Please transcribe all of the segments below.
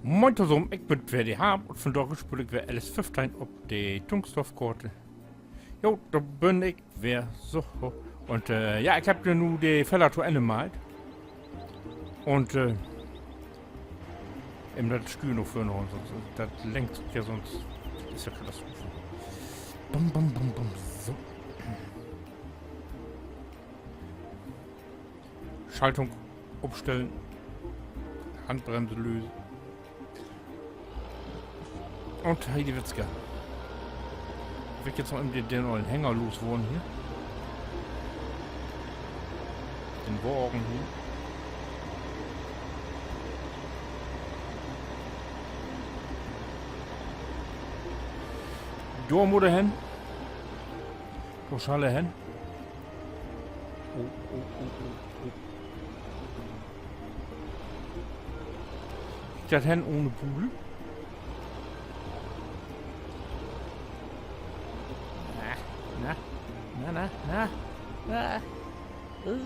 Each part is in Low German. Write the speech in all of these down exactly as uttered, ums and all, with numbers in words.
Moin tosamen, ik bün weer de Harm un vundaag speel ik weer L S föffteihn op de Tungstorf-Koort. Jo, dor bün ik weer so. Un, äh, ja, ik hebb nu de Feller to Enn meiht. Un, äh, even dat Stüer noch vörn holen, sonst, dat lenkt sik ja sonst, dat is ja Katastrophe. Bum, bum, bum, bum, so. Schaltung opstellen. Handbremse lösen. Un Heidewitzka. Will ik nu noch even den, den ollen Hänger losworrn hier? Den Wagen hier. Dor mutt he hen. Dor schall he hen. Oh, oh, oh, oh, oh. Krieg ik dat hen ohne Pudel? Na, na, na, na, na. Ah. Uh.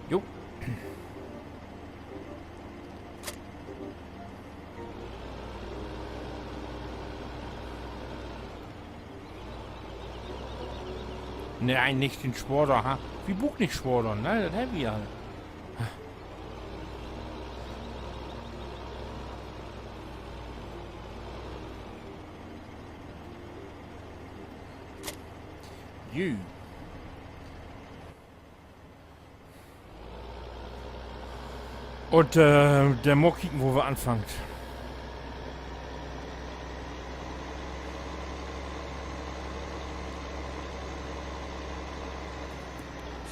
Jo. Nee, nich den Schwader, ha? Wi bruukt nich Schwader, ne? Dat hebbt wi all. Jü. Un, äh, denn mal kieken, wo wi anfangt.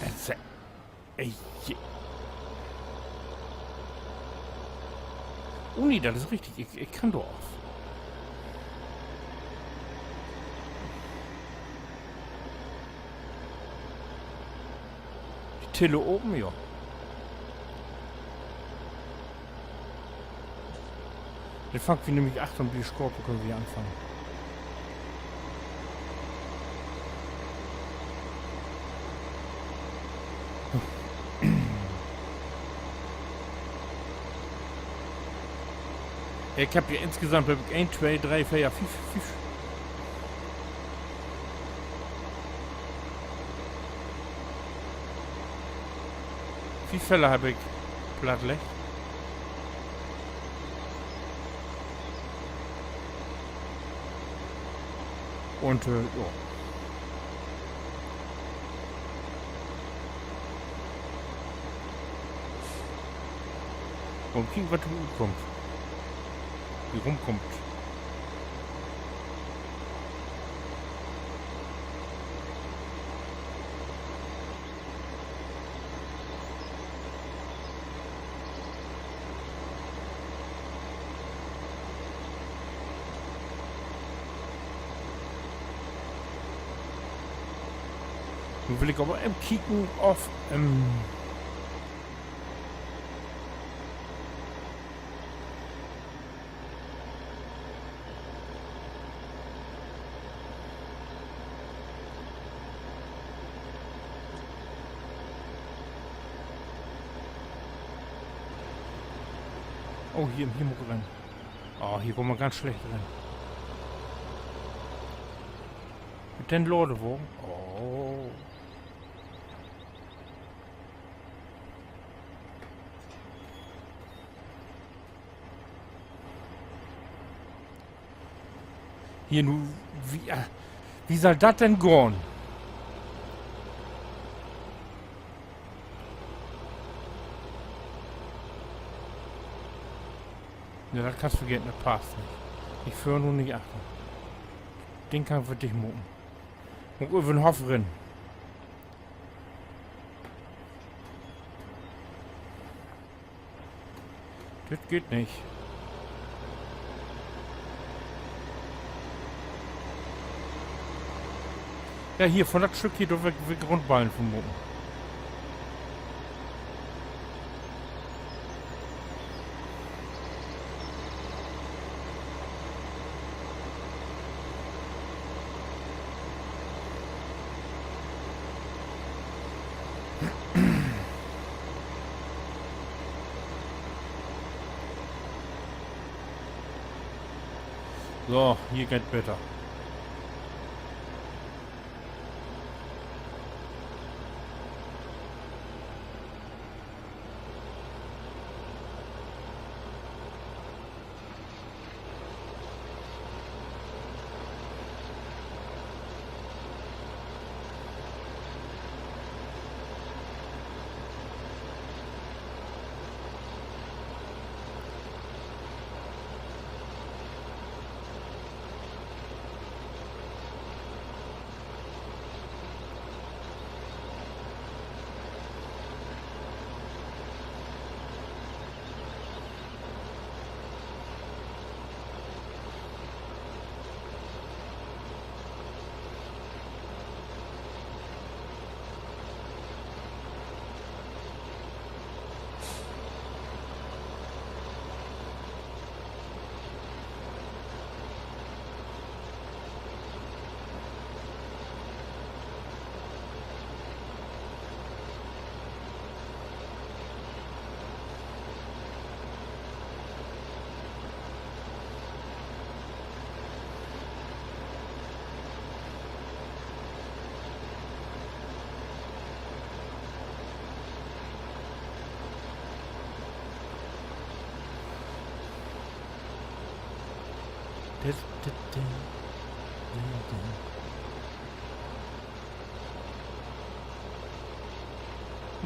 Äh, se-, äh, je-, oh nee, dat is richtig. Ik, ik kann dor af. De Tille open, ja. Denn fangt wi nämlich achtern bi de Schaap, köönt wi anfangen. Ik hebb hier insgesamt, hebb ik een, twee, dree, veer, fief, fief. Fief Feller hebb ik plattleggt. Un, äh, ja. Mal kieken, wat dor rutkummt. Wi rumkummt. Nu will ik aver even kieken, of, ähm, oh, hier, hier mutt ik rin. Oh, hier kummt man ganz slecht rin. Mit den Ladewagen. Oh. Hier nu, wie, äh, wie sall dat denn gahn? Ja, dat kannst vergeten, dat passt nich. Nich vörn un nich achtern. Den kann ik för di maken. Mutt ik över den Hoff rin. Dit geiht nich. Ja, hier, vun dat Stück hier, dor will ik, will ik Rundballen vun maken. So, hier geiht beter.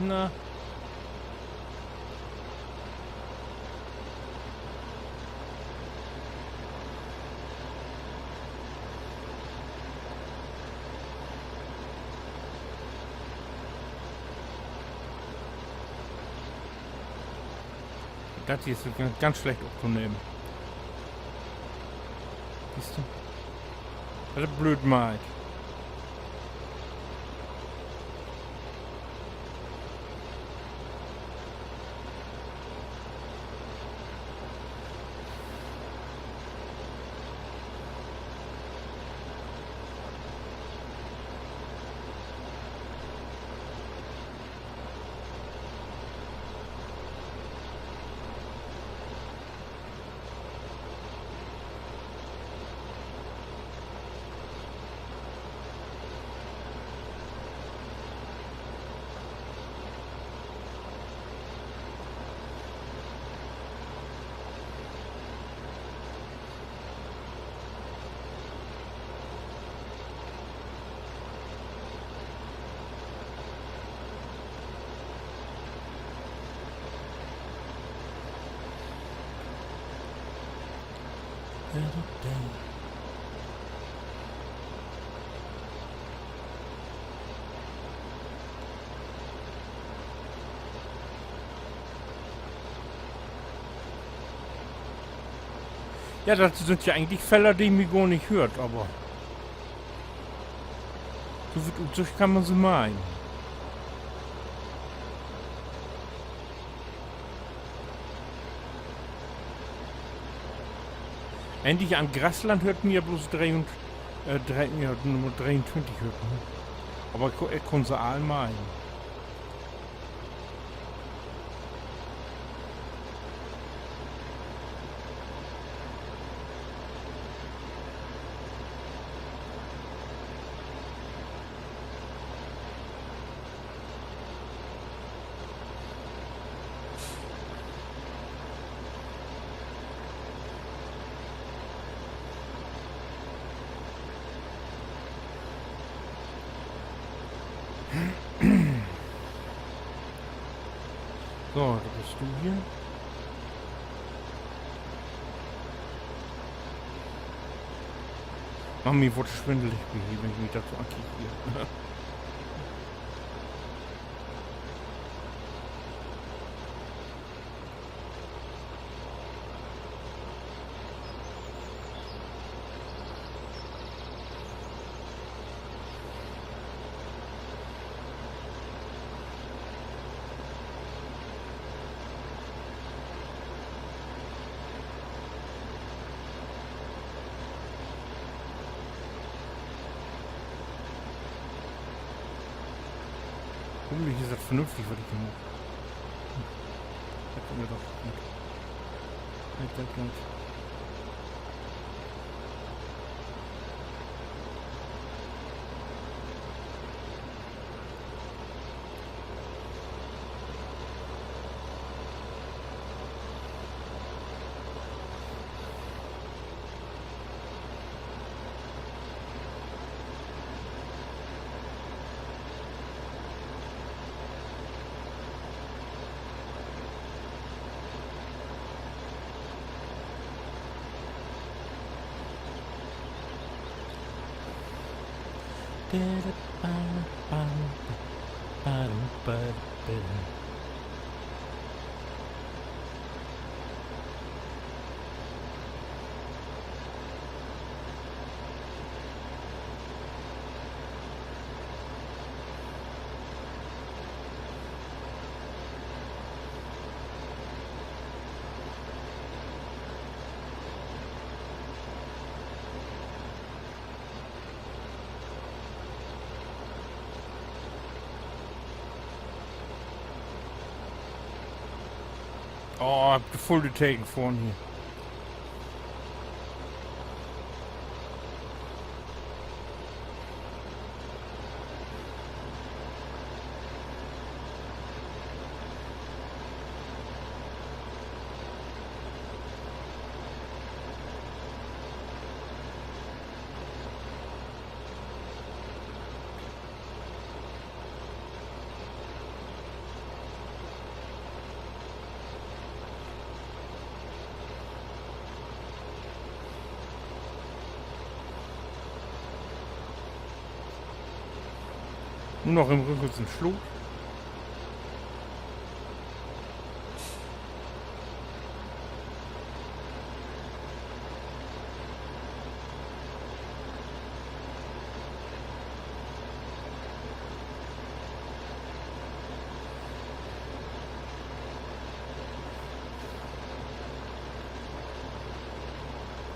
Na. Dat hier is ganz, ganz slecht optonehmen. Siehst du? Dat is blööd, Mike. Ja, dat sünd ja egentlich Feller, de mi gor nich höört, aver so wiet utsücht kann man se meinen. Egentlich an Grasland höört mi ja bloots dree un, äh, dree, ja, Nummer dreeuntwintig höört mi. Aver ik, ik kunn se all meinen. So, dat büst du hier. Mann, mi word swindelig bi hier, wenn ik mi dat so ankiek hier. Hoffentlich is dat vernünftig, wat ik hier maak. Dat kummt mi doch goot. Ik denk, dat kummt. Oh, hebb de vull de Tegen vörn hier. Nu noch in Rüchels en Sloot.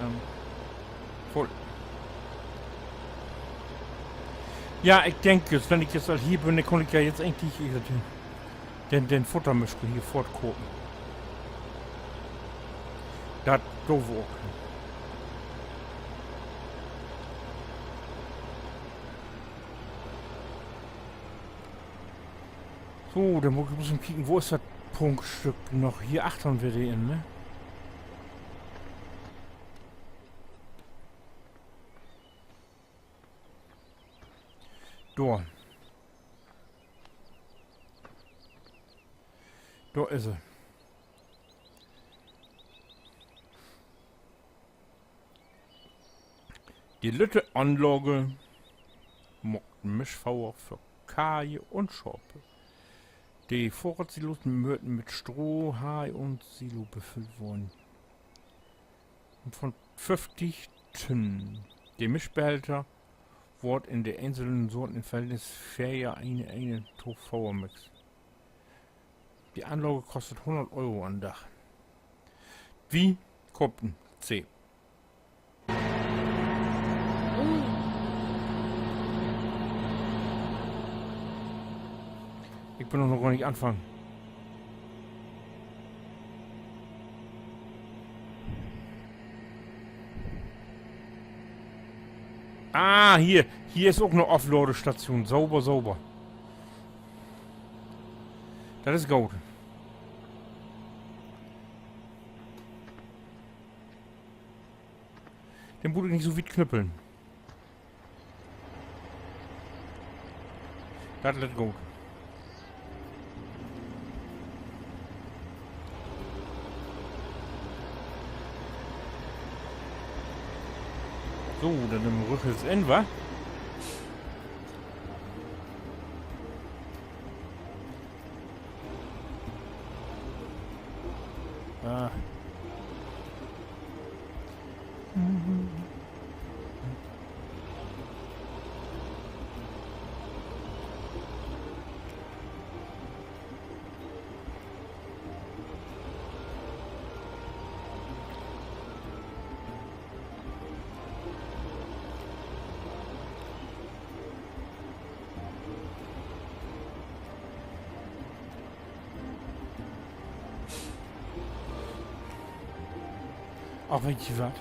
Ähm, vull. Ja, ik denk, wenn ik jetzt al hier bün, denn kunn ik ja jetzt egentlich, äh, den, den Futtermischke hier foortkopen. Dat doot wi ok. So, denn mutt ik blots mal kieken, wo is dat Prunkstück noch? Hier achtern weer de in, ne? Dor. Dor is he. De lütte Anlage maakt Mischfoder för Keih un Schaap. De Fodersilos mööt mit Stroh, Hei un Silo befüllt worrn. Un von föfftig Tünnen. De Mischbehälter word in de enkelten Sorten in Verhältnis veer een, een to Foder mixt. De Anlage kostet hunnert Euro an'n Dag. Wi koopt en C. Ik bün doch noch gor nich anfungen. Ah, hier. Hier is ok 'ne Ofladestation. Sauber, sauber. Dat is goot. Denn mutt ik nich so wiet knüppeln. Dat lett goot. So, denn nehm ik Rüchels in, wa? Ah. Ach, weet ji wat?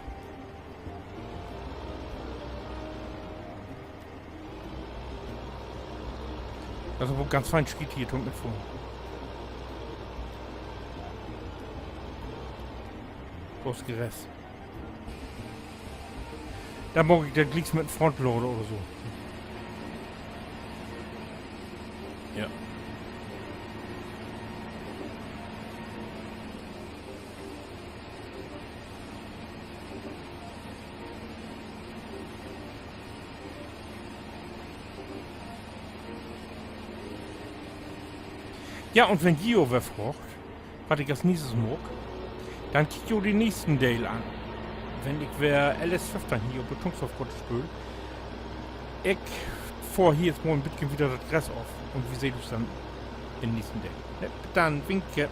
Dat is aver ok ganz fein Schiet hier to'n Mitfohren. Blots Gras. Denn maak ik dat glieks mit en Frontlader oder so. Ja. Ja, un wenn ji jo weer fraagt, wat ik as neegstes maak, denn kiekt jo den neegsten Deel an, wenn ik weer L S föffteihn hier op de Tungstorf-Koort speel. Ik fohr hier mal en beten wieder dat Gras af un wi seht us denn in'n neegsten Deel. Bit denn, winke.